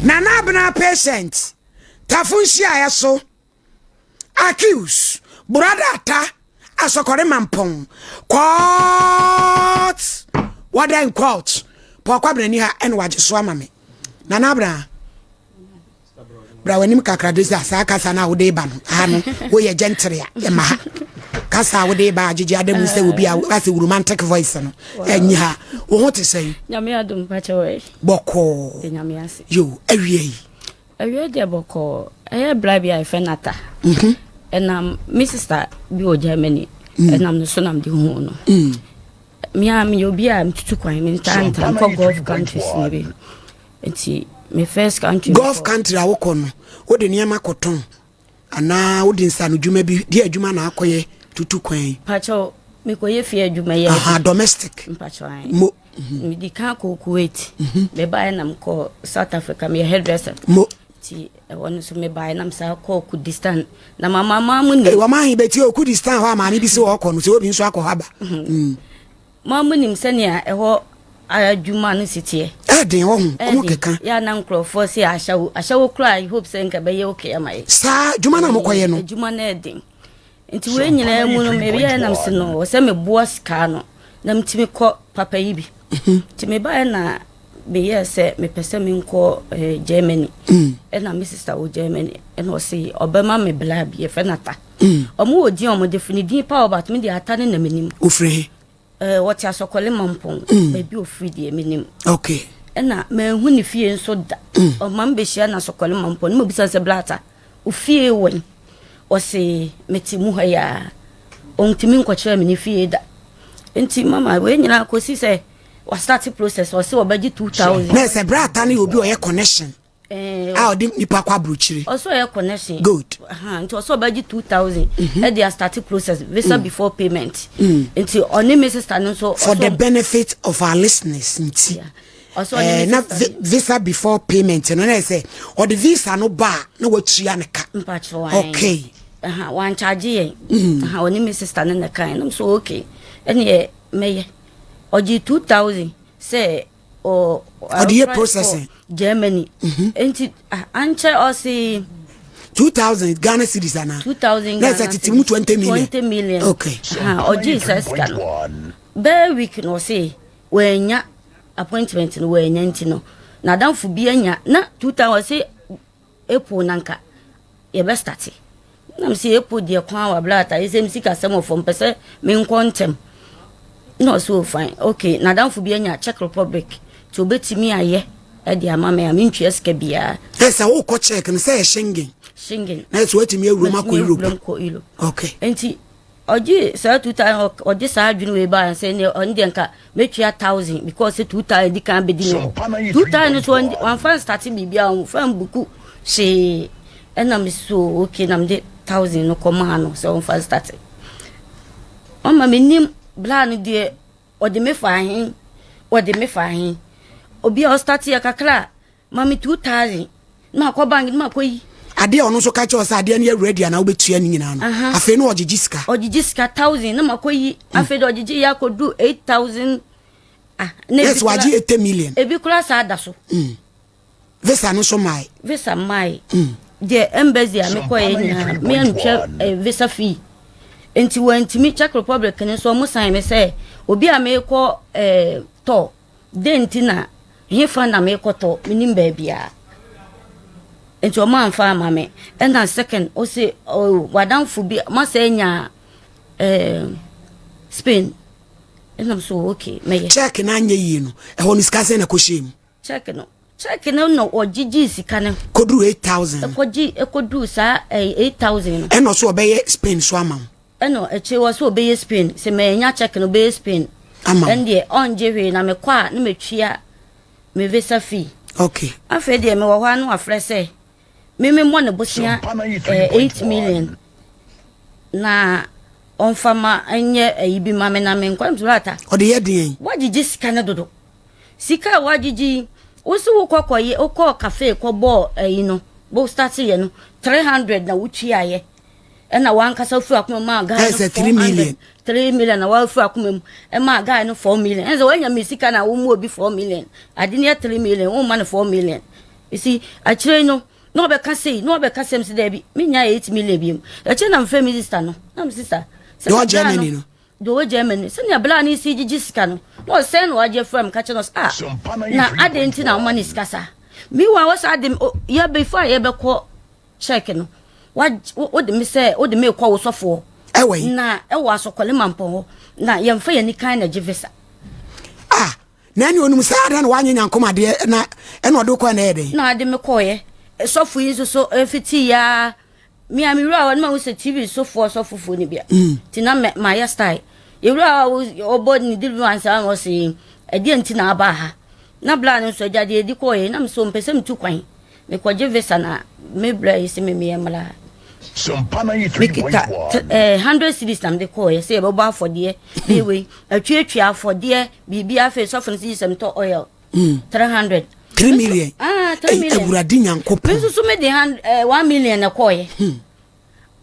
Nana Abena Patient, Tafo nhyiaeɛ so, Accuse, Brother Ata, Asɔkɔre Mampɔn, Court, Wɔda in court, Paul Kwabena ni ha ɛna wagye so ama me. Nana Abena, bra w'anim kakra de sɛ saa kasa no a wode ba no aha no woyɛ gentry a ɛma ha kasa a wode ba agyegye ada mu sɛ obi a asɛ romantic voice no ɛnyi ha. Wo ho te sɛn? Nyame adom, pakyɛ wɔ. Bɔkɔɔ. Nyame ase. Yo, awie yi. Awie deɛ bɔkɔɔ. Ɛyɛ bra bi a yɛfrɛ Nata. Ɛnam me sister bi wɔ Germany. Ɛnam no so nam de hu no. Me a meyɛ obi a metutu kwan, mentaa ntaa nkɔ Gulf countries no bi. Nti me first country. Gulf country a wokɔ no, wode nneɛma kɔtɔn anaa wode nsano dwuma bi de adwuma na akɔyɛ tutu kwan yi? Pakyɛw, mekɔyɛ fie adwuma yɛ. Aha, domestic. Mpakyɛw ae. Mo. Medi kan kɔ Kuwait. Mebaeɛ na mekɔ South Africa, meyɛ hairdresser. Mo. Nti ɛhɔ no nso mebaeɛ na mesan kɔɔ Kurdistan. Na mama maa mu nim. Wɔn ahe bɛti o Kurdistan hɔ a maame bi sɛ ɔkɔ no sɛ obi nso akɔ hɔ aba. Maa mu nim sɛnea ɛhɔ adwuma no si teɛ. Ɛden wɔ ho, ɔmo keka. Yɛ na nkurɔfoɔ sɛ ahyɛwo ahyɛwo koraa, I hope sɛ nka bɛyɛ okay ama yɛ. Saa adwuma no a mokɔyɛ no. Adwuma no ɛden. Nti wei nyinaa mu no meyɛ nam se no wɔ sɛ meboa sika no na metumi kɔ papa yi bi. Nti mebaeɛ na meyɛɛ sɛ mepɛ sɛ menkɔ Germany. Ɛna me sister wɔ Germany ɛna ɔse ɔbɛma me bla bi yɛfrɛ no Ata. Ɔmo wɔ din a ɔmo de firi ne din pa ɔba me deɛ Ata ne na menim. Ofiri he? Wɔte Asɔkɔle Mampɔn. Baabi ofiri deɛ menim. Okay. Ɛna manhu ne fie nso da. Ɔma me bɛhyia no Asɔkɔle Mampɔn. Ne mabisa sɛ bla Ata, ofie wɛn? Ɔse mete mu ha yi a. Ɔntumi nkɔkyerɛ me ne fie da. Nti mama wei nyinaa kɔsi sɛ wastart process, ɔse ɔbɛgye 2000. Na sɛ bra Ata ne obi ɔyɛ connection a ɔde nipa kɔ aburokyire. Ɔsɛ ɔyɛ connection. Good. Nti ɔsɛ ɔbɛgye 2000 ɛde astart process, visa before payment. Nti ɔne me sister no nso. For the benefit of our listeners nti. Ɔsɛ ɔne me na sister. Visa before payment no na sɛ ɔde visa no ba a na watua ne ka. Mpakyerɛ. Okay. Wankyagye yɛn. Ɔne me sister no na kan nam so okay. Ɛne mɛyɛ. Ɔgye 2000 sɛ ɔde yɛ processing. Germany. Nti ankyɛ ɔse. 2000 Ghana cedis ana? 2000. Na sɛ tete mu 20 million. 20 million. Okay. Ɔgye saa sika no. Bɛɛ week na ɔse wɔanya appointment no, wɔanya nti no n'adamfo bi anya na 2000. Ɔse April na nka yɛbɛ start. Nam sɛ April deɛ kwan wɔ ablata yɛ sɛ sika sɛm wɔ fam, pɛ sɛ menkɔ ntɛm. Na ɔsɛ o fine, okay, n'adamfo bi anya Czech Republic nti obɛtumi ayɛ ɛde ama me a mentua sika biara. Ɛ sɛ wokɔ Czech no sɛ yɛ Schengen. Schengen. Na sɛ woatumi awuram akɔ Europe. Kɔ Europe. Okay. Nti ɔgye saa 2000, ɔgye saa adwene wei baa sɛ ne ɔno deɛ nka mɛtua 1000 because sɛ 2000 di kan bɛdi ne hɔ. 2000 no so wamfa nstart biribiara, ɔmfa mbook hwee. Ɛna me so okay, na mede 1000 no kɔmaa no sɛ ɔmfa nstart. Ɔma menim bla no deɛ ɔde me fa he, ɔde me fa he. Obi a ɔstart yɛ kakra a ma me 2000 na makɔ bank na makɔ yi. Adeɛ a ɔno nso ka kyerɛ sɛ adeɛ no yɛ ready anaa wobɛtua no nyinaa no, afei na ɔgyegye sika. Ɔgyegye sika 1000 na makɔ yi. Afei de ɔgyegye yɛ akɔdu 8000. Ah, na ebi wagye 80 million. Ebi kora saa da so. Visa no nso mae? Visa mae. Deɛ embassy a mekɔɛ nyinaa meantwa visa fee nti wɔntumi. Czech Republic no nso ɔmo san me sɛ obi a mekɔ tɔ den nti na hefa na mekɔtɔ menim baabiaa nti ɔmo amfa ama me. Ɛna second ɔse oh, wadamfo bi masa anya Spain. Ɛnam so okay, mɛyɛ. Czech no anyɛ yie no, ɛhɔ no sika sɛn na kɔhyɛ mu? Check no na ɔgyegye sika no. Kɔduru 8000. Ɛkɔgye ɛkɔduru saa 8000 no. Ɛna ɔso ɔbɛyɛ Spain so ama wo? Ɛna akyire wɔ so ɔbɛyɛ Spain sɛ mɛnya check no, ɔbɛyɛ Spain ama wo. Ɛn deɛ ɔngye hwee na mekɔ a na matua me visa fee. Afei deɛ mewɔ hɔ a na wafrɛ sɛ meme mmɔ ne bosea 8 million na ɔmfa ma nyɛ ayi bi ma me na menkɔ ntorata. Ɔde yɛ deɛn? Wagyegye sika no dodo. Sika a wagyegye yi, wosi wokɔ kɔyɛ, wokɔɔ cafe kɔbɔɔ ayi no, bo start yɛ no 300 na wotuaeɛ, ɛna wankasa firi akoma mu maa guy no. Ɛsɛ 3 million. 3 million na wafiri akoma mu ɛmaa guy no 4 million. Ɛsɛ wanya mi sika na wɔn mu obi 4 million ade ne yɛ 3 million, wɔn ma no 4 million. Ɛsi akyire no na ɔbɛka sei na ɔbɛka sɛm sɛ daabi menya 8 million biom. Akyire na mefrɛ me sister no na me sister sɛ deɛ Germany no deɛ ɔwɔ Germany sɛnea bla ne si gyegye sika no na ɔsɛn na wagye afura mu ka kyerɛ no sɛ ah na adɛn nti na woma ne sika saa. Meanwhile wɔ saa de yɛ before a yɛbɛkɔ check no wode me sɛ wode me kɔ wo sɔfoɔ ɛwɔ yi na ɛwɔ asɔkɔle mampɔn hɔ na yɛmfa yɛn ani kan na gye visa. Ah na ɛne onim saa adeɛ na wanyɛ nyankom adeɛ na ɛna ɔde kɔɛ na ɛyɛ dɛn. Na ade me kɔɛ sɔfo yi nso so ɛfiti ya me a mewura hɔ no ma wo sɛ tv sofoɔ sɔfofoɔ no bia mm. nti na mayɛ style yɛwura hɔ ɔbɔ ne deliverance a ɔse ɛdeɛ nti na aba ha na bla no nso agya deɛ ɛdi kɔɛ na mesɛ mpɛ sɛ metu kwan mekɔgye visa na me bra yi sɛ memeyɛ mmra mekita eh, 100 series na mede kɔɔyɛ sɛ yɛbɛbɔ afɔdeɛ bɛwei atwiatwia afɔdeɛ biribi afei sɔfo no sɛ gye sɛ metɔ oil 300 3 million ah, 3 million awurade nyankopɔn me nso so mede 1 eh, million na ɛkɔɔyɛ hmm.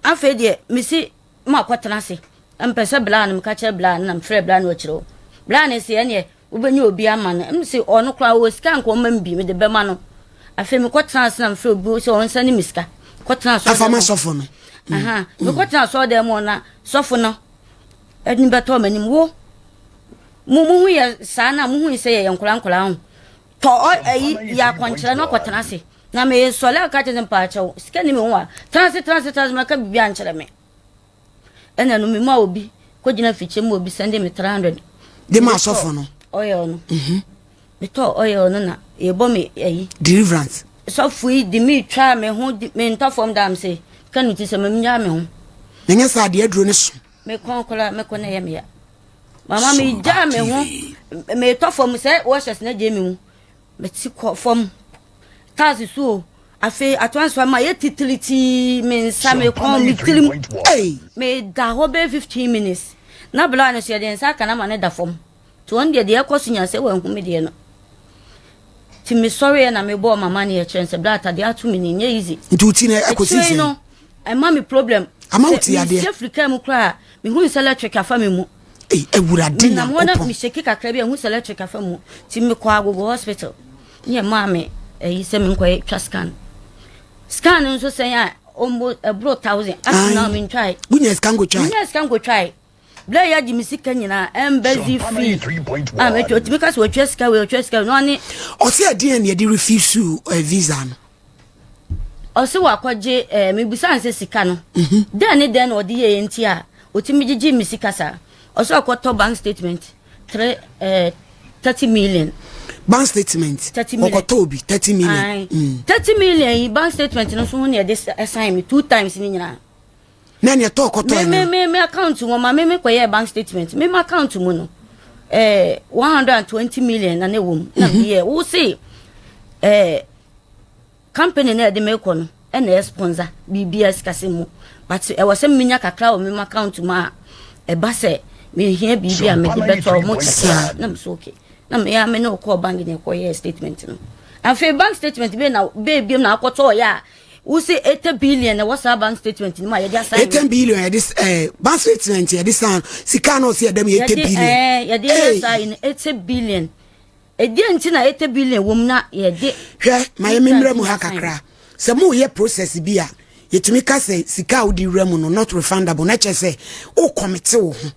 afei deɛ mesi makɔtena ase mpɛ sɛ bla no meka kyerɛ bla no na mefrɛ bla no akyerɛ o bla no sɛ ɛneɛ Wobɛnya obi ama no. Mese ɔno koraa ɔwɔ sika nka ɔma me bi mede bɛma no. Afei mekɔtena ase na mefrɛ obi sɛ ɔnsɛne me sika. Kɔtena asɔre Afa ma sɔfo no. Aha. Mm. Mekɔtena asɔre dɛm hɔ na sɔfo no ɛni bɛtɔ m'anim wo. Mo mo hu yɛ saa na mo hu sɛ yɛyɛ nkora nkora ho. Tɔ ɔ ɛyi yɛ akɔnkyerɛ na ɔkɔtena ase. Na me sɔre aka kyerɛ sɛ mpaakyɛw sika ni me ho a. Tena ase tena ase tena ase mɛka biribi ankyerɛ me. Ɛna no mema obi kɔgyina fikyɛ mu obi sɛnde me 300 de ma asɔfo no oil no mhm. metɔ oil no na yɛbɔ me ayi deliverance sɔfo yi de me twa me ho me ntɔ fam dam se ka no ti sɛ memnya me ho na nyɛ sɛ adeɛ aduro ne so me kɔn koraa me kɔn na ɛyɛ me ya mama megyaa me ho metɔ fam sɛ wɔhyɛ na gye me mu Mete kɔ fam cars so o. Afei atoanso ama yɛ titiritii me nsa me kɔn me tirim. Meda hɔ bɛyɛ 15 minutes. Na bla no so yɛde nsa aka no ama no da fam. Nti wɔn deɛ deɛ ɛkɔ so nyinaa sɛ wɔahu me deɛ no. Nti mesɔreɛ na mebɔɔ mama ne yɛkyerɛ sɛ bla atadeɛ ato me ni nyɛ easy. Nti wo ti no ɛkɔsi sɛn? no ɛma me problem. Ama wo ti adeɛ? Sɛ mehyɛ firi kaa mu koraa mehu sɛ electric afa me mu. Ei, Awurade Menam hɔ na Nyankopɔn. mehyɛki kakra bi a, ehu sɛ electric afa mu. Nti mekɔɔ Agogo hospital ne ɛmaa me ɛyi sɛ menkɔyɛ twa scan. Scan no nso sɛn a ɔmbo ɛboro thousand. Up to now mentwae. Wonya sika nkotwae? Menya sika nkotwae. Berɛ a yɛagye me sika nyinaa, embassy fee a mɛtwa, ɔtumi ka sɛ wɔtwa sika wei, ɔtwa sika wei, na ɔne. Ɔsɛ ɛdeɛn na yɛde refuse eh, visa no? Ɔse wakɔgye eh, mebisa no sɛ sika no mhm. dɛn ne dɛn na ɔde yɛɛ nti a ɔtumi gyegye me sika saa. Ɔse ɔkɔtɔ bank statement three eh, 30 million. Bank statement 30 million. Ɔkɔtɔ obi 30 million. Mm. 30 million yi bank statement no so ho ne ɛde ɛsan me two times ne nyinaa. Na ɛne ɛtɔ ɔkɔtɔ ɛno. Me me me account mu ma me me kɔyɛ bank statement me me account mu no eh 120 million na ne wɔ mu na me yɛ wo se eh Company no a ɛde me rekɔ no na ɛyɛ sponsor biribiara sikasɛm mu but ɛwɔ sɛ menya kakra wɔ me account mu a ɛba sɛ mehia biribi a mede bɛtɔ ɔmo kyɛkɛ na mesɛ okay na meyɛ me ne wokɔɔ bank ne ɛkɔyɛɛ statement no afei bank statement bɛɛ na bɛɛ biom na akɔtɔ ɔyɛ a wose 80 billion na ɛwɔ saa bank statement no mu a yɛde asan 80 billion yɛde eh, bank statement yɛde san sika na ɔsɛ yɛdɛm 80 billion eh, yɛde yɛ saa 80 billion Ɛdeɛn nti na 80 billion wɔ mu na yɛde. Hwɛ, ma yɛ memmra mu ha kakra. Sɛ moreyɛ process bi a, yɛtumi ka sɛ sika a wode wura mu no not refundable na kyerɛ sɛ wo commit wo ho.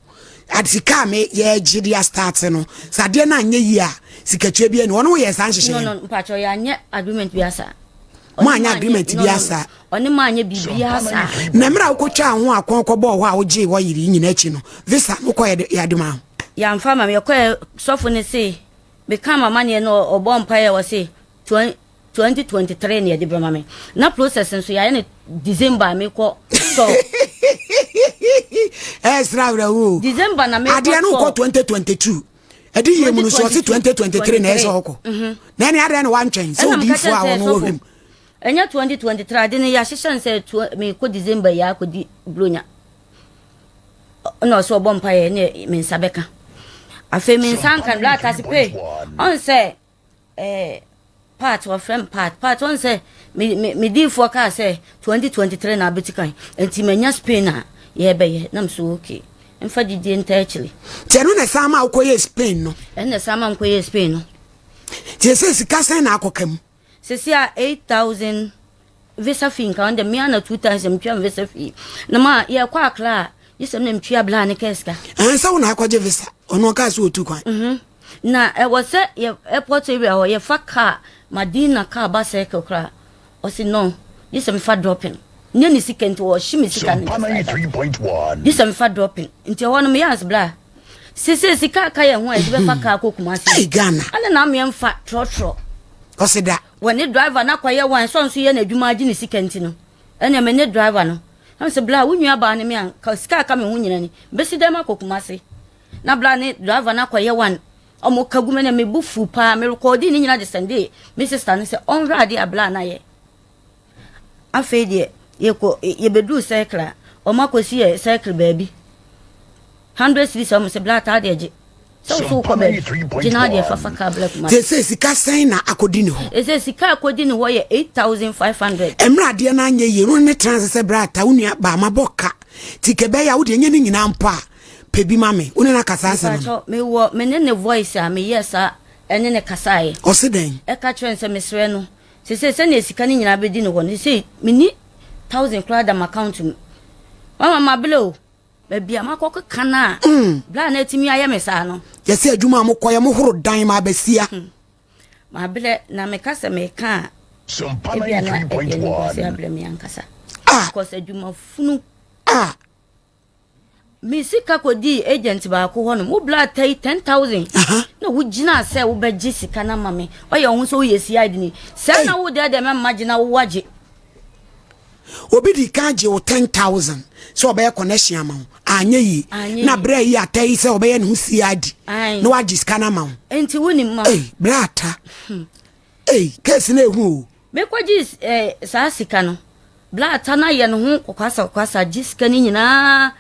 Ade sika a me yɛgye de astart no, sɛ adeɛ no anyɛ yie a, sikatua bi ani. Ɔne wo yɛɛ saa nhyehyɛeɛ no? No, no, mpakyɛw yɛanyɛ agreement bi asa. Mo anyɛ agreement bi asa. Ɔne mo anyɛ biribiara saa. Na mmerɛ a wokɔtwaa ho akɔn kɔbɔɔ hɔ a wogyee hɔ yere yi nyina akyi no, visa no wokɔɛ de yɛde maa wo? Yɛamfa ama me. Yɛkɔɛ sɔfo no se mekaa m'amaneɛ no ɔbɔɔ mpaeɛ ɔse 2023 na yɛde bɛma me. Na process nso yɛayɛ no December a mekɔ sɔ. Ɛsra awerɛhoɔ. December na mekɔ sɔ. Adeɛ no wokɔ 2022. Ɛde yie mu no so ɔse 2023 na ɛsɛ ɔkɔ. Mhm. Na ɛne adeɛ na wantwɛn sɛ odiyifoɔ a ɔno wɔ hwɛ mu. Ɛnyɛ 2023 ade no yɛahyehyɛ no sɛ mekɔ December yi akɔdi Buronya. Ɛna ɔsɛ ɔbɔ mpaeɛ ne me nsa bɛka. Afei me nsa nka no black ase pay. Ɔn sɛ eh, part wɔfrɛ me part part ɔn sɛ me me me diifoɔ kaa sɛ 2023 na abɛti kan nti manya Spain a yɛbɛyɛ na me so okay mfa gyidie ntaa akyire. Nti ɛno na ɛsan ma wokɔyɛ Spain no? Ɛno na ɛsan ma mekɔyɛ Spain no. Nti ɛsɛ sika sɛn na akɔka mu? Sɛsi a 8000 visa fee nka ɔno deɛ me ara na 2000 metua me visa fee. Na ma yɛkɔ Accra a, gye sɛ me na metua bla ne kaa sika. Ɛn sɛ wo na akɔgye visa, ɔno ɔkaa sɛ ɔtu kwan. Mhm. Na ɛwɔ sɛ yɛ airport area hɔ yɛfa car, Madina car ba circle koraa. Ɔse no, gye sɛ mefa dropping. Nyɛ ne sika nti ɔhye me sika no just like that. Gye sɛ mefa dropping. Nti ɛhɔ no meyɛ ans bla. Sese sika aka yɛn ho a yɛde bɛfa car kɔ Kumasi. Ei Ghana. Ɛna na ameɛ mfa trɔtrɔ. Ɔse da. Wɔne driver no akɔyɛ wan sɛ ɔnso yɛ n'adwuma agye ne sika nti no. Ɛna me ne driver no. Ɛna sɛ bla wo nua baa ne me a ka sika aka me ho nyina ni. Bɛsi dɛm akɔ Kumasi. Na bla ne driver no akɔyɛ wan. Ɔmo ka gu me na me bo fu paa. Me rekɔɔdi ne nyina de sɛnde me sister no sɛ ɔnhwɛ adeɛ a bla no ayɛ. Afei deɛ yɛkɔ yɛbɛduru circle a wɔn akɔsi yɛ circle baabi 100 cedis a wɔn sɛ bla taa deɛ gye sɛ wo so wokɔ baabi gye na adeɛ fafa kaa bla kuma. Sɛ sika sɛn na akɔdi ne hɔ? Ɛsɛ sika akɔdi ne hɔ yɛ 8500. Mmerɛ adeɛ no anyɛ yie no ne tena ase sɛ bra ta wo nua baa mabɔ ka ti kɛbɛyɛ a wodeɛ nyɛ ne nyinaa mpo a pɛ bi ma me wo ne no akasa asɛm no. Mewɔ me ne ne voice a meyɛ saa ɛne ne kasaeɛ. Ɔse dɛn? Ɛka kyerɛ no sɛ mesrɛ no Sesei sɛnea sika no nyinaa bɛdi no hɔ no, sesei menni thousand koraa da m'account mu. Mama mabrɛ o, baabi a makɔ keka no a, mm. berɛ a na atumi ayɛ me saa no. Yɛsɛ adwuma a mokɔyɛ mohoro dan ma abasia. Hmm. Mabrɛ na meka sɛ meka a, ebia na ɛde animguase abrɛ me ankasa. Ah. Because adwuma funu. Ah. Me sika kɔdii agent baako hɔ nom. Wo bla ta yi 10,000. Na wogyinaa sɛ wobɛgye sika no ama me. Ɔyɛ wo ho sɛ woyɛ CID ni. Sɛ na wo deɛ deɛ mɛmma gye na wo agye. Obi di kan gye wo 10,000 sɛ ɔbɛyɛ connection ama wo. Anyɛ yie. Na berɛ yi ata yi sɛ ɔbɛyɛ ne ho CID. Na wagye sika no ama wo. Nti wonim ma. Ei, bra ata. Hmm. Ei, case no ehu o. Mekɔgyee eh, saa sika no. Blatter no ayɛ ne ho kɔkwasakɔkwasa gye sika no nyinaa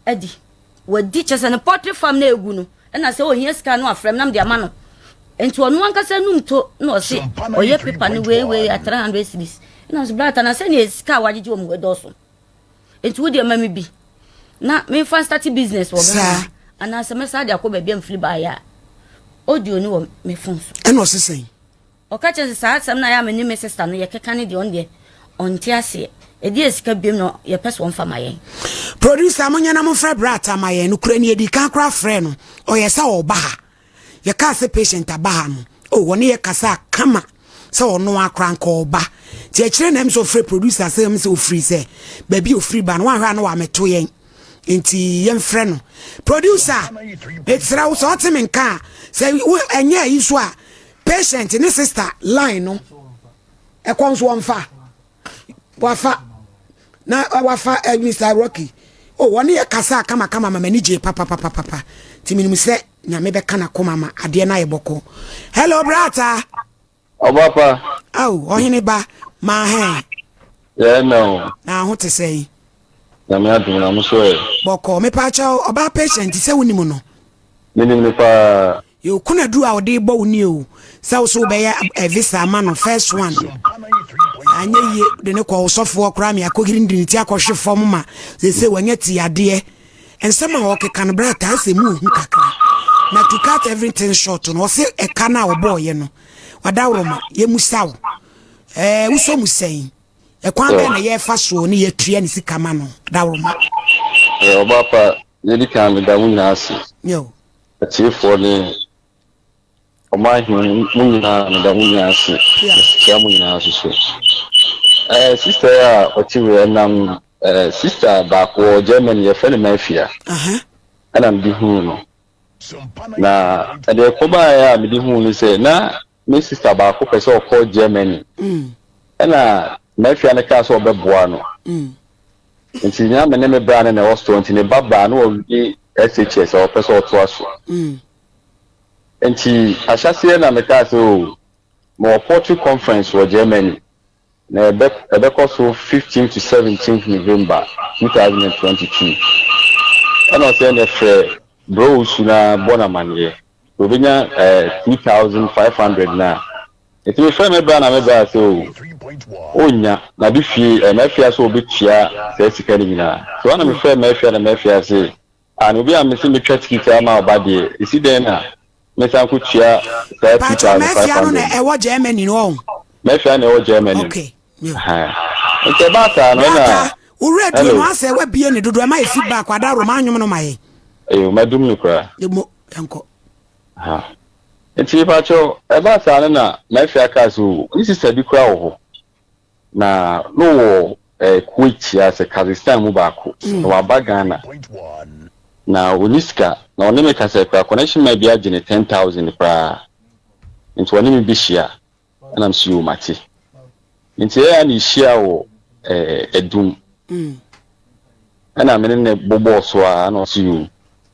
adi. Wadi kyɛ sɛ ne poultry farm no egu no, ɛna sɛ ohia sika no afrɛ me na mede ama no. Nti ɔno ankasa num to na ɔse ɔyɛ paper no wei wei a 300 cedis. Ɛna nso Blatter na sɛnea sika a wagyegye wɔ mu hɔ dɔɔso. Nti wo deɛ ma me bi na memfa start business wɔ Ghana anaasɛ mɛsa de akɔ baabi a mfiri baeɛ a audio no wɔ me phone so. Ɛna ɔse sɛn? Ɔka kyerɛ sɛ saa asɛm no a ɛyɛ a me ne me sista no yɛkeka no deɛ ɔno deɛ ɔnte aseɛ. Ɛdeɛ sika biom na yɛpɛ sɛ ɔmfa ma yɛn. Producer monyɛ na momfrɛ Brata ma yɛn. Nokorɛ ni yɛdii kan koraa frɛɛ no ɔyɛ sɛ ɔreba ha. Yɛkaa sɛ patient aba ha no oh ɔne yɛ kasaa kama sɛ ɔno ara koraa nka ɔreba. Nti akyire na ɛm sɛ ɔfrɛ producer sɛ ɛm sɛ ɔfiri sɛ baabi a ɔfiri ba no wanhwɛ a na wamɛto yɛn. Nti yɛmfrɛ no. Producer mesrɛ wo sɛ ɔte me nka a sɛ ɛnyɛ ayi so a Patient ne sister line no ɛkɔ nso wɔnfa wafa na wafa eh, Mr. Rocky oh wɔne yɛ kasa kama kama ma m'ani gye papapapapa nti menim sɛ nyame bɛka n'akoma ma adeɛ no ayɛ bɔkɔ. Hello brata. Ɔba pa. Ao ɔhene ba maa hɛn. Yɛɛ na o. Na ho te sɛn? Nyame adom na mo so ɛ? Bɔkɔ mepaakyɛw ɔbaa patient sɛ wonim no? Menim no paa. Yoo kunadu a ɔde bɔ wo ni o sɛ wo so wobɛyɛ eh, visa ama no first one anyɛ yie de ne kɔ ɔsɔfoɔ koraa me akɔhiri de ne ti akɔhwe fam ma sese wanya ti adeɛ nsɛm a ɔkeka no berɛ ataa sɛ mu ohu kakra na to cut everything short no ɔse ɛka no a ɔbɔɔyɛ no wadaworoma yɛmu saw ɛɛ wosɔ mu sɛn ɛkwan bɛn na yɛfa soɔ ne yɛtua ne sika ma no daworoma. Ɔba pa yɛdi kan meda mo nyinaa ase. Yo. Atiefoɔ ne ɔman hene mo nyinaa meda mo nyinaa ase. Mekyia mo nyinaa nso so. Ɛɛ sista yi a ɔte wei ɛnam ɛɛ sista baako wɔ Germany yɛfrɛ no Mafia. Ɛna mede huu no. Na ɛdeɛ ɛkɔbaeɛ a mede huu no sɛ na me sista baako pɛ sɛ ɔkɔ Germany. Ɛna Mafia no kaa sɛ ɔbɛboa no. Nti na me ne me bra no na ɛwɔ store nti ne ba baa na ɔwie SHS a ɔpɛ sɛ ɔtoa so. Nti ahyɛaseɛ na mekaa sɛ oh mewɔ poultry conference wɔ Germany na ɛbɛ ɛbɛkɔ so 15 to 17 November 2022. Ɛna ɔsɛ ɛnɛ frɛ bro Owusu na bɔ no amaneɛ. Sɛ ɔbɛnya eh, 2500 no a. Nti me frɛ me bra na me bra sɛ o onnya na de fie eh mafia sɛ obetua saa sika no nyinaa so ana me frɛ mafia na mafia se ah na obi a mese metwa tikiti ama ɔba deɛ esi dɛn na. Mesan ko tua saa 2500. no na ɛwɔ Germany no ɔn. Mafia na ɛwɔ Germany. Okay. Nti ɛbaa saa no na. Wura duro no asɛ wabie ne dodo ɛma yɛ feedback ada roma anwom no ma yɛ. Eyo madum no koraa. Emo ɛnkɔ. Ha. Nti pakyɛw ɛbaa saa no na mafia kaa so ne sista bi koraa wɔ hɔ. Na no wɔ eh, Kuwait ya sɛ Kazakhstan mu baako. Na waba Ghana. Na ɔni sika. Na ɔne me kasa koraa connection man bi agye ne 10,000 koraa. Nti ɔne me bɛhyia. Ɛna me so yoo mate. Nti ɛyɛ a na yɛhyia wɔ eh, Adum. Ɛna me ne ne bobɔɔ so a ɛna ɔso yoo.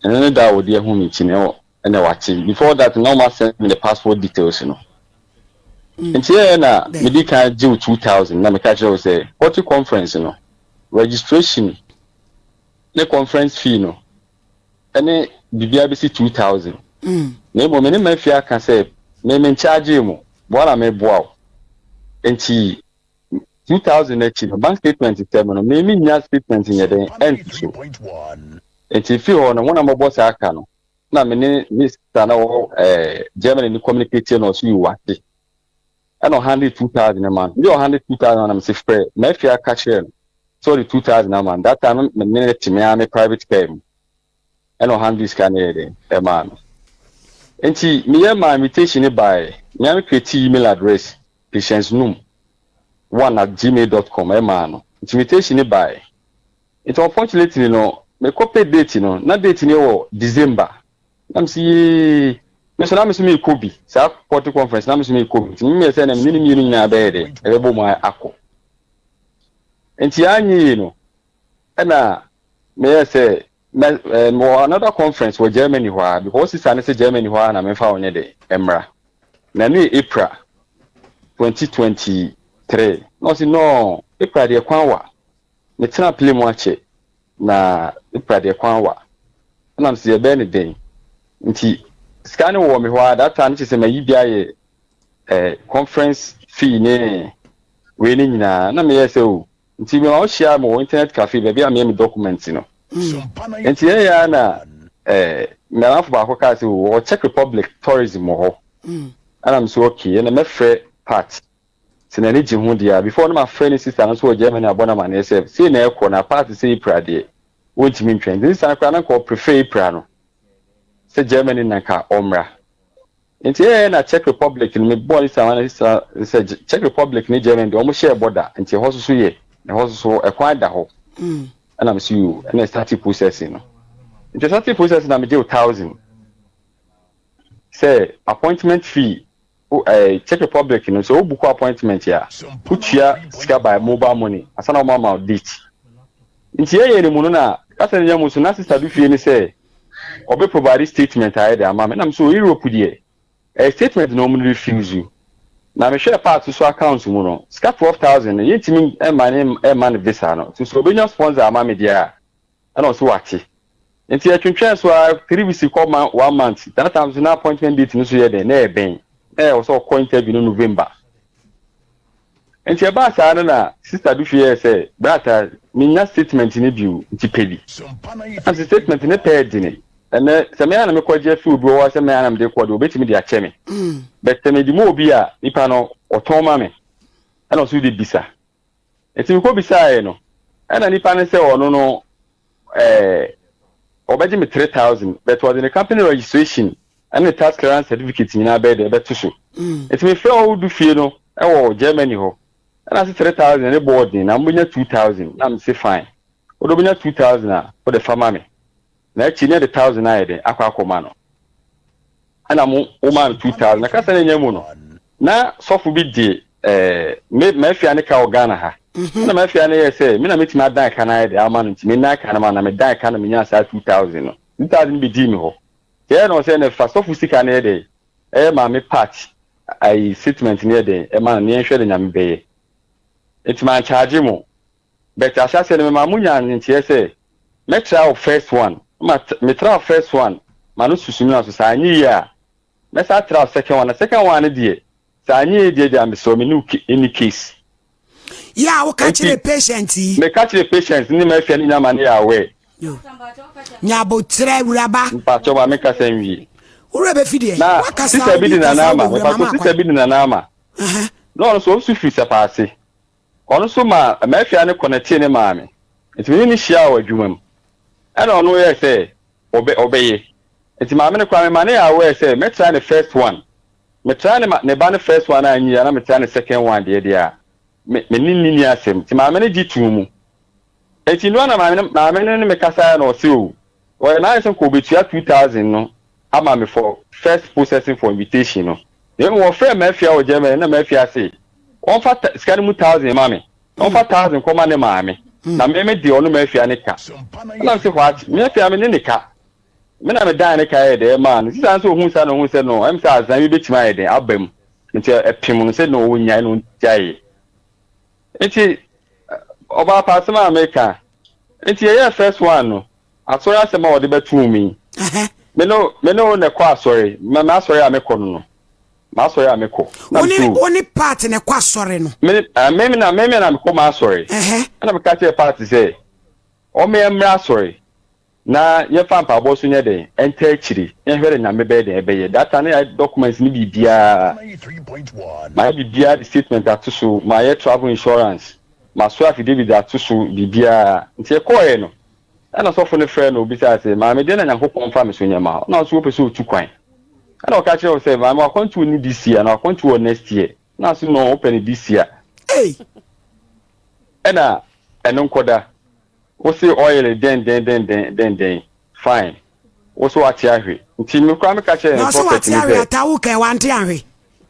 Ɛno ne da a ɔde ahu me nti no ɛna wate. Before that na ɔma send me the passport details no. Nti ɛyɛ na medi kan gye wo 2000 na meka kyerɛ wo sɛ poetry conference no registration ne conference fee no ɛne biribiara bɛsi 2000. Na mmom me ne mafia aka sɛ me me nkyagye mu boa na meboa wo. Nti 2000 akyi no bank statement sɛ me no me mennya statement nyɛ dɛn ɛnto so. Nti firi hɔ no wɔn a mɔbɔ saa aka no na me ne ne sister na wɔ ɛɛ Germany ne communicate na ɔso yi wate ɛna ɔhande 2000 ma no bi ɔhande 2000 na me se frɛ mafia ka kyerɛ no sɛ ɔde 2000 ama no. That time me ne ne te me ara me private car mu ɛna ɔhande sika no yɛ dɛn ɛmaa no. Nti meyɛ ma invitation ne baeɛ, me ara me create email address patiencenum1@gmail.com ɛmaa no. Nti invitation ne baeɛ. Nti unfortunately no mekɔ pɛ date no na date no wɔ December na mesi yee me so na me so mekɔ bi saa poetry conference na me so mekɔ bi. Nti memeyɛ sɛ na me ne mmienu nyinaa bɛyɛ dɛ ɛbɛbɔ mu akɔ. Nti anyɛ yie no ɛna meyɛ sɛ mɛ ɛɛ mewɔ another conference wɔ Germany hɔ a, because sister ne sɛ Germany hɔ a na memfa wɔn nyɛ dɛ mmra na ne yɛ April 2023 na ɔsi no April deɛ kwan wa metena plane mu akyɛ na April deɛ kwan wa. Ɛna mesɛ yɛbɛyɛ ne den nti sika ne wɔ me hɔ a that time kyerɛ sɛ mayi bi ayɛ conference fee ne wei ne nyinaa na meyɛ sɛ o nti mema wohyia me wɔ internet cafe baabi a meyɛ me document no. Nti ɛyɛ a na mmeranfo baako kaa sɛ wɔ Czech Republic tourism wɔ hɔ. Ɛna me so okay, ɛna mɛfrɛ Pat sɛ n'ani gye ho deɛ a. Before no mafrɛ ne sister no nso wɔ Germany abɔ no amanneɛ sɛ sei na ɛkɔ na Pat sɛ April deɛ wɔntumi ntwɛn. Nti ne sister no koraa na nka ɔprefer April no sɛ Germany na nka ɔmmra. Nti ɛyɛ na Czech Republic no mebɔɔ ne sister no sister sɛ Czech Republic ne Germany deɛ wɔn hyɛɛ border nti ɛhɔ soso yɛ ɛhɔ soso ɛkwan da hɔ. Ɛna me so yoo ɛna start processing no. Nti start processing na megye wo 1000 sɛ appointment fee o Czech Republic no sɛ wo book appointment a wotua sika by mobile money ansa na wɔn ama wo date. Nti ɛyɛ ne mu no na kasa ne nya mu so na sister do fie ne sɛ ɔbɛ provide statement ayɛ de ama me na me so Europe deɛ ɛyɛ statement na wɔn refuse. Na mehwɛ part so account mu no sika 12,000 no yɛntumi ɛma ne ɛma ne visa no nti sɛ ɔbɛnya sponsor ama me deɛ a ɛna ɔso wate. Nti yɛtwentwɛn so a 3 weeks kɔ ma one month. That time so na appointment date no so yɛ den na ɛbɛn na ɛwɔ sɛ ɔkɔ interview no November. Nti ɛbaa saa no na sister bi fi yɛ sɛ brata menya statement no bio nti pɛ bi ɛna statement ne pɛɛ dene. Ɛnɛ sɛ mea na mekɔgye afi obi wɔ hɔ sɛ mea na mede kɔ de obɛtumi de akyɛ me, but sɛ mede mu obi a nipa no ɔtɔn ma me ɛna ɔso de bisa. Nti mekɔ bisaeɛ no ɛna nipa no sɛ ɔno no ɔbɛgye me 3000 but ɔde ne company registration ɛne tax clearance certificate nyinaa bɛyɛ de ɛbɛto so. Nti mefrɛ ɔwodu fie no ɛwɔ Germany hɔ ɛna sɛ 3000 ne bɔɔ den na mobɛnya 2000 na mese fine, wode wobɛnya 2000 a wode fa ma me na akyi ne de 1000 ayɛ den akɔ akɔma no. Ɛna mo woma no 2000 na kasa no nya mu no na sɔfo bi de me mafia ne ka wɔ Ghana ha. Ɛna mafia no yɛ sɛ me na metumi adan ka no ayɛ de ama no nti me ka no ma na medan ka no menya saa 2000 no 2000 no bɛdii me hɔ. Kyɛɛ na ɔsɛ ne fa sɔfo sika no yɛ de ɛyɛ maame part ayi statement no yɛ den ɛma no ne yɛnhwɛ de Nyame bɛyɛ. Nti mankyagye mo, but ahyɛaseɛ no mema mo nya nteɛ sɛ mɛtra wo first one ma metra wo first one ma no susu mi na so saa anyɛ yie a mɛsa tra wo second one na second one no deɛ saa anyɛ yie deɛ mesrɛ me ne wo any case. Yɛ a woka kyerɛ patient yi. Meka kyerɛ patient ne mafia ne nyama ne yɛ aware. Nyabotrɛ wuraba. Mpakyɛ ma meka sɛ nwie. Wura bɛfi deɛ. Na Wakasa sister bi obi de kasa nana ama, wɔ wura mepakyɛw mama sister kwan. bi de nana ama. Na ɔno nso ɔnso firi Sɛpaase. Ɔno nso ma Mafia no kɔnɛtee ne maame. Nti me ne no hyiaa wɔ adwuma mu. Ɛna ɔno yɛɛ sɛ ɔbɛ ɔbɛyɛ. Nti maame no koraa mema no yɛ aware sɛ mɛtry ne first one. Me try ne ma ne ba no first one anyɛ yie a na me try ne second one deɛ deɛ a me me ne no nni asɛm. Nti maame no gye too mu. Nti no ara na maame no maame no ne me kasaeɛ na ɔse o ɔyɛ n'ayɛ sɛ nka ɔbɛtua 2000 no ama me for first processing for invitation no. Na mmom wɔfrɛɛ Mafia wɔ Germany na Mafia se ɔmfa ta sika no mu 1000 ma me na ɔmfa 1000 nkɔma ne maame na me me deɛ ɔno Mafia ne ka. Ɛna me se what? Mafia me ne ne ka. Me na me dan ne ka yɛ dɛn maa no. Sista no nso ohuu saa na ohuu sɛ no ɛm sɛ azan bi bɛtumi ayɛ dɛn aba mu. Nti ɛpem no sɛ no ɔnyae na ɔgyaeɛ. Nti ɔbaa pa asɛm a meka. Nti yɛyɛɛ first one no, asɔre asɛm a wɔde bɛtoo me yi. Me ne me ne wo na ɛkɔ asɔre. Ma m'asɔre a mekɔ no no. M'asɔre a mekɔ. Na Wo ne me wo ne Pat na ɛkɔ asɔre no. Me me na me na mekɔ m'asɔre. Ɛna meka kyerɛɛ Pat sɛ ɔmmea mmra asɔre. Na yɛmfa mpaabɔ so nyɛ dɛn ntaa akyire na yɛnhwɛ dɛ Nyame bɛyɛ dɛn ɛbɛyɛ. That time na yɛayɛ documents ne biribiara. Mayɛ biribiara de statement ato so, mayɛ travel insurance, masoa affidavit de ato so, biribiara. Nti yɛkɔɔɛ no, ɛna sɔfo no frɛɛ no obisaa sɛ, Maame deɛn na Nyankopɔn mfa me so nyɛ ma wo? Ɛna ɔse wopɛ sɛ otu kwan. Ɛna ɔka kyerɛɛ wo sɛ, Maame w'akwantuo nni this year, na w'akwantuo wɔ next year. Ɛna ɔse no wopɛ no this year. Ei! Ɛna ɛno nkɔda. Wo se oil dɛn dɛn dɛn dɛn dɛn dɛn fine wo se wate ahwe nti me koraa me ka kyerɛ Na ne ɔse prophet wate no ahwe sɛ. ataa wo kɛɛ wante ahwe.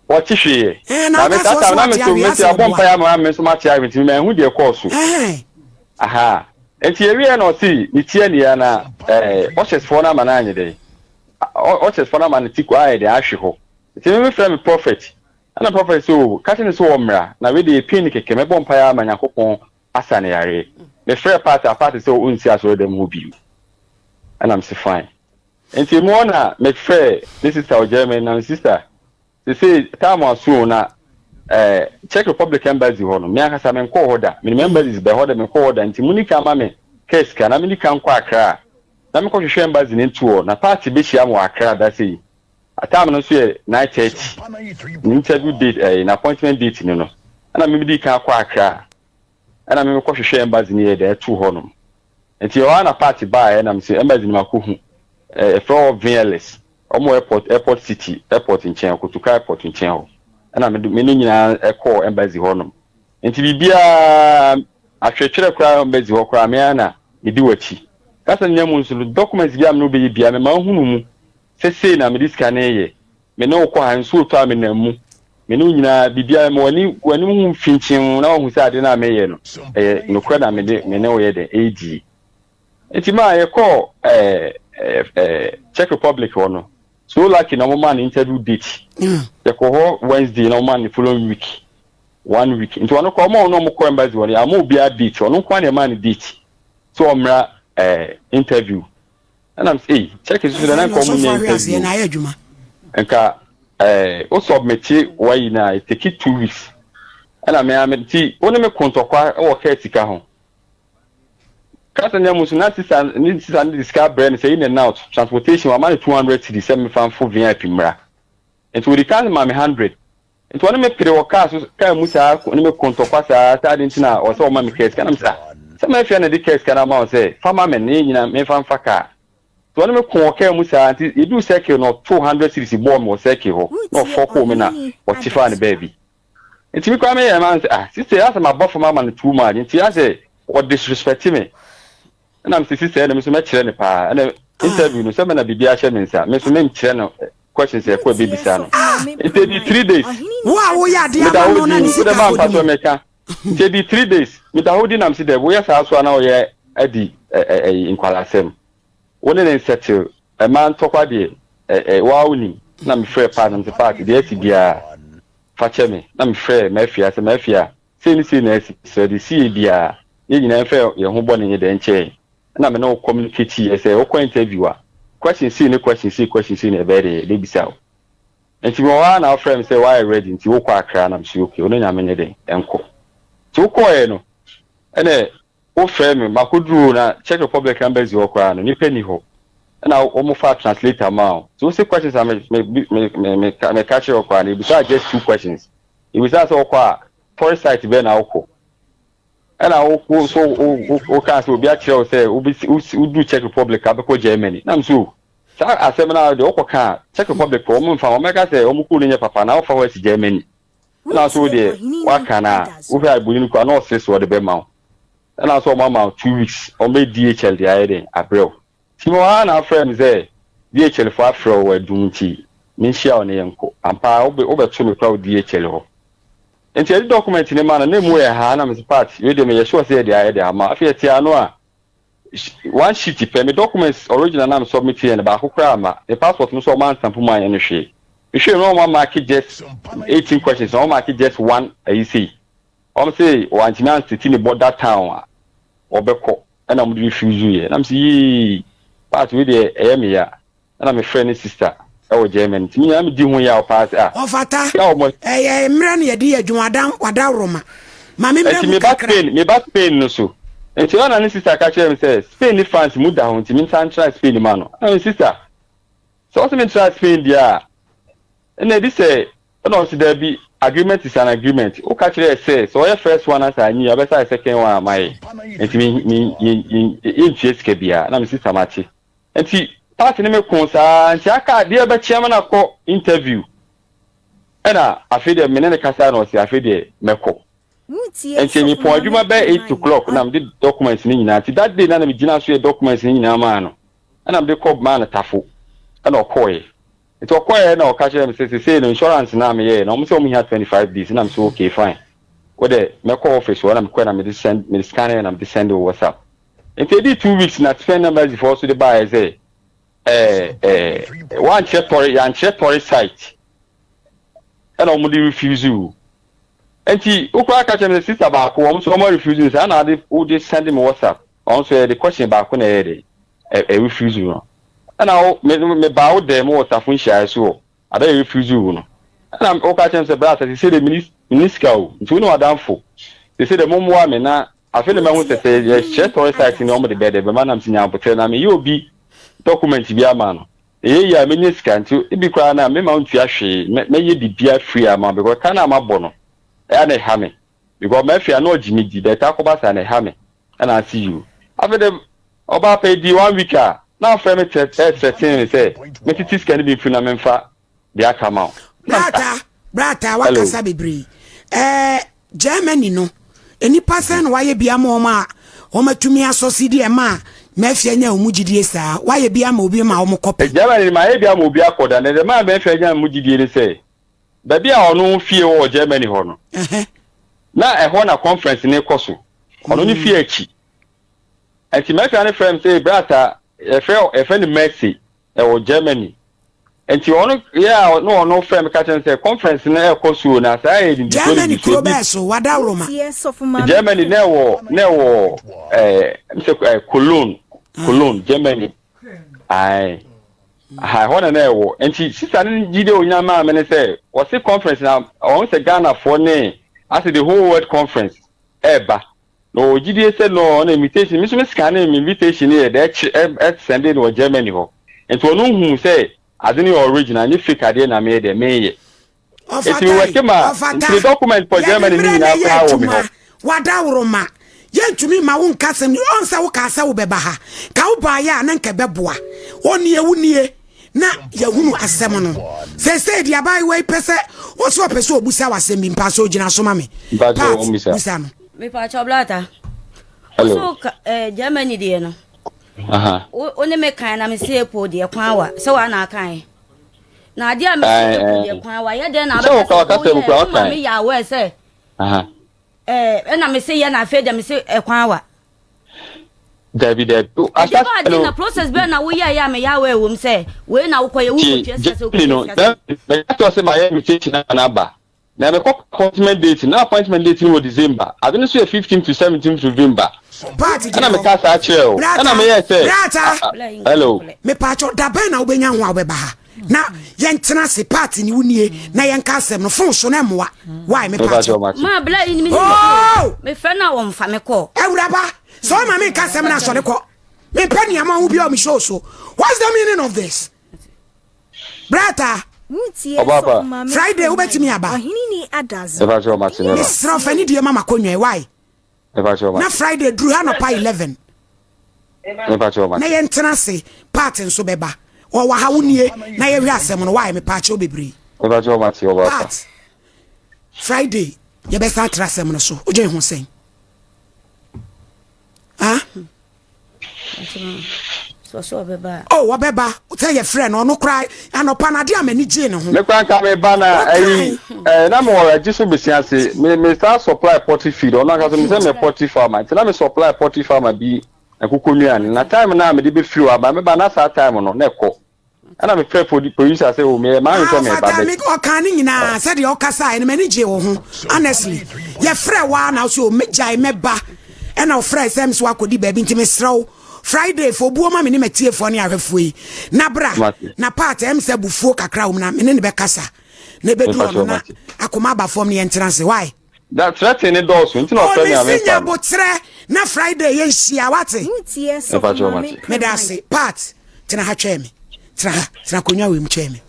Ɔte hweeɛ. Ɛɛ na Na me woka saa sɛ ɔse time na me wate so ahwe me se asɛ abɔ ɔboa. mpaeɛ ama me nso mate ahwe nti me manhu deɛ ɛkɔɔ so. Ɛhɛn. Ahaa nti yɛwieɛ na ɔse ne ti ania na ɛɛ ushers foɔ no ama no anyɛ dɛn ushers foɔ no ama ne ti ayɛ dɛn ahwe hɔ nti me me frɛ me prophet ɛna prophet sɛ o ka kyerɛ no sɛ ɔmmra na wei deɛ yɛ pain kɛkɛ mɛbɔ mpaeɛ ama Nyankopɔn asa no yareɛ. Mefrɛɛ Pat a, Pat sɛ ɔnsi asɔredɛm hɔ bio. Ɛna mese fine. Nti emu hɔ na mefrɛɛ ne sister wɔ Germany na me sister, sesei time aso o na eh, Czech Republic embassy hɔ no, me ankasa menkɔɔ hɔ da. Menim embassies bɛ hɔ de menkɔɔ hɔ da nti monni kan ma me kaa sika na menni kan nkɔ Accra na menkɔhwehwɛ embassy no nto hɔ na Pat bɛhyia me wɔ Accra da sei. Time no nso yɛ 9:30, ne interview date ɛɛ eh, n'appointment date no no. Ɛna me medi kan kɔ Accra. Ɛna me mekɔ hwehwɛ embassy no yɛ dɛ ɛto hɔ nom. Nti ɛhɔ ara na party baeɛ ɛna mese embassy no makɔ hu. Ɛfrɛ hɔ Vinyeles. Wɔn wɔ airport airport city airport nkyɛn Kotoka airport nkyɛn hɔ. Ɛna me me ne nyinaa ɛkɔɔ embassy hɔ nom. Nti biribiara atwerɛtwerɛ koraa embassy hɔ koraa me ara na medi w'akyi. Kasa nyinaa mu nso no documents bi a me ne wo bɛyɛ biara mema wohunu mu sɛ sei na mede sika no reyɛ, me ne wo kɔ ha, nsuo retɔ a menam mu, me ne wo nyinaa, biribiara, mema w'ani, w'anim ho mfinkyin na woahu sɛ adeɛ no a mereyɛ no, ɛyɛ nokorɛ na mede, me ne wo yɛ dɛn, ɛredie. Nti maa yɛkɔɔ ɛɛ, ɛɛ, Czech Republic hɔ no, so lucky na wɔmaa no interview date. Yɛkɔɔ hɔ Wednesday na wɔmaa no following week, one week. Nti ɔno koraa, wɔn a wɔne wɔn kɔɔ embassy hɔ no, yɛamma obiara date, ɔno nko ara na yɛmaa no date sɛ ɔmmra ɛɛ interview. Ɛna mese ei check nso so dɛ na nka ɔmo nyɛ interview nka ɛɛ o submit wayi na it take 2 weeks ɛna me ame nti wo ne me ko ntɔkwa wɔ kaa sika ho kasa nya mu so na sisa ne sisa ne de sika brɛ no sɛ in and out transportation wama no 200 cedis sɛ mefa mfo VIP mmra nti wɔde kan ma me 100 Nti ɔne me pere wɔ kaa so kaa mu saa ne me ko ntɔkwa saa sɛ ade nti na ɔsɛ ɔma me kaa sika na me sɛ ah sɛ mafia na de kaa sika no ama wo sɛ fa ma me na yɛn nyinaa memfa mfa kaa nti ɔne me ko wɔ kaa mu saa nti yɛduu circle na ɔtoo 100 cedis bɔɔ me wɔ circle hɔ na ɔfɔkoo me na ɔte faa ne baabi nti me koraa meyɛɛ ma sɛ ah sister asɛ mabɔ fam ama no too much nti asɛ ɔ disrespect me ɛna mesɛ sister ɛna me nso mɛkyerɛ no paa ɛna interview no sɛ mɛna biribi ahyɛ me nsa me nso menkyerɛ no questions ɛkɔ ɛbɛbisa no nti ɛdi 3 days wo a woyɛ adeɛ meda ama hɔ no na din ne wode sika ma akɔdi mpa so mu meka nti ɛdi 3 days meda hɔ di nam si dɛ woyɛ saa so a na woyɛ adi ɛyi nkwalasɛm wo ne ne nsɛtew ɛma ntɔkwa deɛ ɛ waa wonim na mefrɛ paa na mesɛ paati deɛ asi biara fa kyɛ me na mefrɛ mafia sɛ mafia sei ne sei na asi sɛ de sie biara yɛn nyinaa mfa yɛn ho bɔ ne nyɛ dɛ nkyɛn na me ne wo communicate yɛ sɛ wokɔ interview a question sei ne question sei question sei na ɛbɛyɛ de ɛbɛbisa wo nti mewɔ hɔ a na wofrɛ me sɛ woayɛ ready nti wokɔ Accra na mese okay wo ne Nyame nyɛ den ɛnkɔ nti wokɔɔɛ no ɛnɛ wofrɛ me makɔduru na Czech Republic embassy hɔ koraa no nipa ni hɔ. Ɛna wɔn fa translator maa wo. So wose questions a me me me me me ka me ka kyerɛ wo koraa no, ebisaa just two questions. Ebisaa sɛ wokɔ a tourist site bɛn na wokɔ? Ɛna wo wo so wo wo wokaa sɛ obi akyerɛ wo sɛ wobɛsi wo woduru Czech Republic a wobɛkɔ Germany. Na me so o, saa asɛm no a deɛ wokɔ ka a Czech Republic foɔ wɔn mfa wɔn bɛka sɛ wɔn kuro no nyɛ papa na wofa hɔ asi Germany. Ɛna so wo deɛ woaka no a wohwɛ a buroni no koraa na ɔsere sɛ ɔde bɛma wo. Ɛna so wɔn ama wo 2 weeks wɔn bɛ DHL de ayɛ dɛn abrɛ wo. Nti mewɔ ha na afrɛ me sɛ DHL foɔ afrɛ wo wɔ adum nti menhyia wo ne yɛnkɔ. Ampa ara wobe wobɛto me koraa wɔ DHL hɔ. Nti yɛde document no ma no na emu yɛ haa na mese Pat wei deɛ meyɛ sure sɛ yɛde ayɛ de ama. Afei yɛte ano a one sheet pɛ me documents original na me submit yɛ no baako koraa amma. Me passport no nso wɔn anstamp mu anyɛ no hwee. Mehwɛɛ mu na wɔn amarke just 18 questions na wɔn marke just one ayi sei. Wɔn se wɔantumi anstate ne border town a wɔbɛkɔ. Ɛna wɔde refuse yɛ na mese yii part wei deɛ ɛyɛ me ya ɛna me frɛ ne sister ɛwɔ Germany nti me nyinaa me di ho yaw paa sɛ ah Ɔfata, sɛ wɔn ɛyɛ mmerɛ na yɛde yɛ adwuma wada wadaworoma ma me mmerɛ nti mu me ba kakra. Spain me ba Spain no so nti ɛna ne sister ka kyerɛ me sɛ Spain ne France mu da hɔ nti me nsan ntra Spain ma no ɛna me sister sɛ ɔsɛ me ntra Spain deɛ a Ɛna ɛdi sɛ, ɛna ɔse daabi, agreement is an agreement, woka kyerɛɛ sɛ, sɛ ɔyɛ first one na sɛ anyi a, ɔbɛsa ayɛ second one ama yɛ, nti me, me, yɛ, yɛ, yɛntua sika biara, na me sister mate. Nti party no me koo saa, nti aka adeɛ bɛkye ama no akɔ interview, ɛna afei deɛ me ne no kasa na ɔse afei deɛ mɛkɔ. Nti mepɔn adwuma bɛyɛ 8 o'clock na mede documents no nyinaa, nti that day na na megyina so yɛ documents no nyinaa maa no, ɛna mede kɔ maa no tafo, ɛna ɔkɔɔeɛ. Nti ɔkɔeɛ na ɔka kyerɛɛ me sɛ sesei no insurance no a meyɛeɛ no ɔmo sɛ ɔmo hia 25 days na me sɛ okay fine wodɛ mɛkɔ office hɔ na mekɔɛ na mede send mede scan na mede send wɔ WhatsApp. Nti ɛdii 2 weeks na Spain embassy foɔ so de baeɛ sɛ ɛɛ ɛɛ wankyerɛ tɔre yɛankyerɛ tɔre site ɛna ɔmo de refuse wo. Nti wokora ka kyerɛ me sɛ sister baako ɔmo nso ɔmo refuse no saa na ade wode send me WhatsApp ɔno nso yɛde question baako na ɛyɛ de ɛ refuse no ɛna wo me me baa wo dɛm wɔ tafo nhyiaeɛ so wɔ ada yɛ refuse wo no ɛna woka kyerɛ me sɛ bra sɛ sese de mini mini sika o nti wo ne w'adamfo sese de mommoa me na afei na mahu sɛ sɛ yɛkyerɛ tɔre site ne ɔmo de bɛɛ de bɛma nam sɛ nya abotrɛ na meyɛ obi document bi ama no ɛyɛ yie a menya sika nti ebi koraa na mema wo ntua hwee mɛyɛ biribiara free ama because ka na mabɔ no ɛyɛ na ɛha me because mafia na ɔgye me di bɛta akɔba saa na ɛha me ɛna ase yiw afei de ɔbaa pɛ di one week a na afrɛ me tɛ ɛɛtrɛten me sɛ metete sika no bi mfiri na memfa deɛ aka ma wo. Brata brata wakasa bebree ɛɛ Germany no nnipa sɛn na wayɛ bi ama wɔn a wɔn atumi asɔsi di ɛma a mafia nya wɔn gyidie saa wayɛ bi ama obi ma wɔn kɔ pɛ. Germany no mayɛ bi ama obi akɔ da na deɛ maa mafia nya mu gyidie ne sɛ baabi a ɔno fie wɔ wɔ Germany hɔ no na ɛhɔ na conference ne kɔ so ɔno ne fie akyi nti mafia no frɛ me sɛ brata yɛfrɛ yɛfrɛ no Mercy ɛwɔ Germany nti ɔno yɛ a na ɔno frɛ me ka kyerɛ me sɛ conference no ɛkɔ so na saa yɛ nidiso Germany kuro bɛɛ so wadaworoma. Germany na ɛwɔ na ɛwɔ ɛɛ m sɛ ɛɛ Cologne Cologne Germany ayi aha ɛhɔ na na ɛwɔ nti sista no gyi de onya maa mi ne sɛ wɔsi conference na wɔn sɛ Ghanafoɔ ne ase the whole world conference ɛɛba na ɔwɔ gyidie sɛ no ɔna invitation mi nso mi scan ne mi invitation yɛ dɛ ɛkyerɛ ɛsɛnde no wɔ Germany hɔ nti ɔno hu sɛ ade no yɛ original nye fake adeɛ na meyɛ dɛ meyɛ eti mi wɔ ma nti ne document for Germany ne nyinaa koraa wɔ mi hɔ. Wadaworoma yɛntumi ma wo nka sɛm ɔn sɛ wokaa sɛ wobɛba ha ka wobaeɛ a na nka ɛbɛboa ɔnie wo nie na yɛhunu asɛm no seesei deɛ abaayewa yi pɛ sɛ ɔsɛ ɔpɛ sɛ ɔbusa w'asɛm bi mpa sɛ ɔgyina so ma me Pat busa no. Mepakyɛw blata. Ɔso ka eh, Germany deɛ no. Wo ne me kan na me se epo deɛ kwan wa sɛ wa na akan. Na adeɛ a me se epo deɛ kwan wa yɛ dɛn na abɛka sɛ wo yɛ wo ma me yɛ aware sɛ. Eh, ɛna me se yɛ na afei deɛ me se ɛkwan wa. Dabi dabi. Ɛde ba ade na process bɛn na woyɛ yɛ a meyɛ aware wɔ mu sɛ wei na wokɔ yɛ wokɔtua sika sɛ wokɔtua sika sɛ. Mɛka kyerɛ sɛ mayɛ invitation na aba. Na mekɔ appointment date na appointment date no wɔ December. Ade no so yɛ 15 to 17 November. Party Ɛna meka saa kyerɛ o. Ɛna meyɛ sɛ. Brata. Hello. Mepatwɔ da bɛn na wobɛnya ho a wobɛba ha na yɛntena ase party ne wo nie na yɛnka asɛm no phone so na mmoa why mepatwɔ. Ma bla yi ni mi ni. Oh! Mefrɛ na wɔmfa me kɔ. Awuraba sɛ ɔma me nka asɛm no asɔre kɔ. Mempɛ nneɛma ho biara wɔ me show so. What's the meaning of this? Brata. Friday wobɛtumi aba. Mesrɛ wo fa nidie ma makɔnwa yi why? Na Friday duru ha nɔpa 11. Na yɛntena ase part nso bɛba. Ɔwɔ ha wo nie na yɛhwɛ asɛm no why mepaakyɛw bebree. Part Friday yɛbɛsan atra asɛm no so. Wodwen ho sɛn? Ah? Oh, wɔbɛba sɛ yɛfrɛ no ɔno koraa anɔpa no adeɛ a m'ani gyee ne ho. Me koraa nka meba na ayi eh, na mewɔ agye so besia ase me me saa supply poultry feed ɔno ankasa me sɛ me poultry farmer nti na me supply poultry farmer bi nkokɔ nnuane na time no a mede bɛfiri hɔ aba meba na saa time no na ɛkɔ Ɛna me frɛ producer sɛ o meyɛ maa sɛ meba bɛ. Ɔkaa ne nyinaa sɛdeɛ ɔkasaeɛ no m'ani gyee wo ho honestly yɛfrɛ wo a na wo sɛ o megyae mɛba ɛna ɔfrɛ sɛ me so akɔdi baabi nti mesrɛ wo Friday fo buo ma me ne matiefoɔ ne ahwɛfoɔ yi na bra na part ɛm sɛ bufuo kakra wɔ mu na me ne ne bɛkasa na ɛbɛdu hɔ no na akoma aba fam ne yɛntena ase why Da threaten ne dɔɔso nti na ɔfrɛ me a Ɔne memfa nya no. botrɛ na Friday yɛ nhyia wate. Mepa kyɛw mate. Meda ase Pat tena ha twɛn me tena ha tena akonnwa wei mu twɛn me.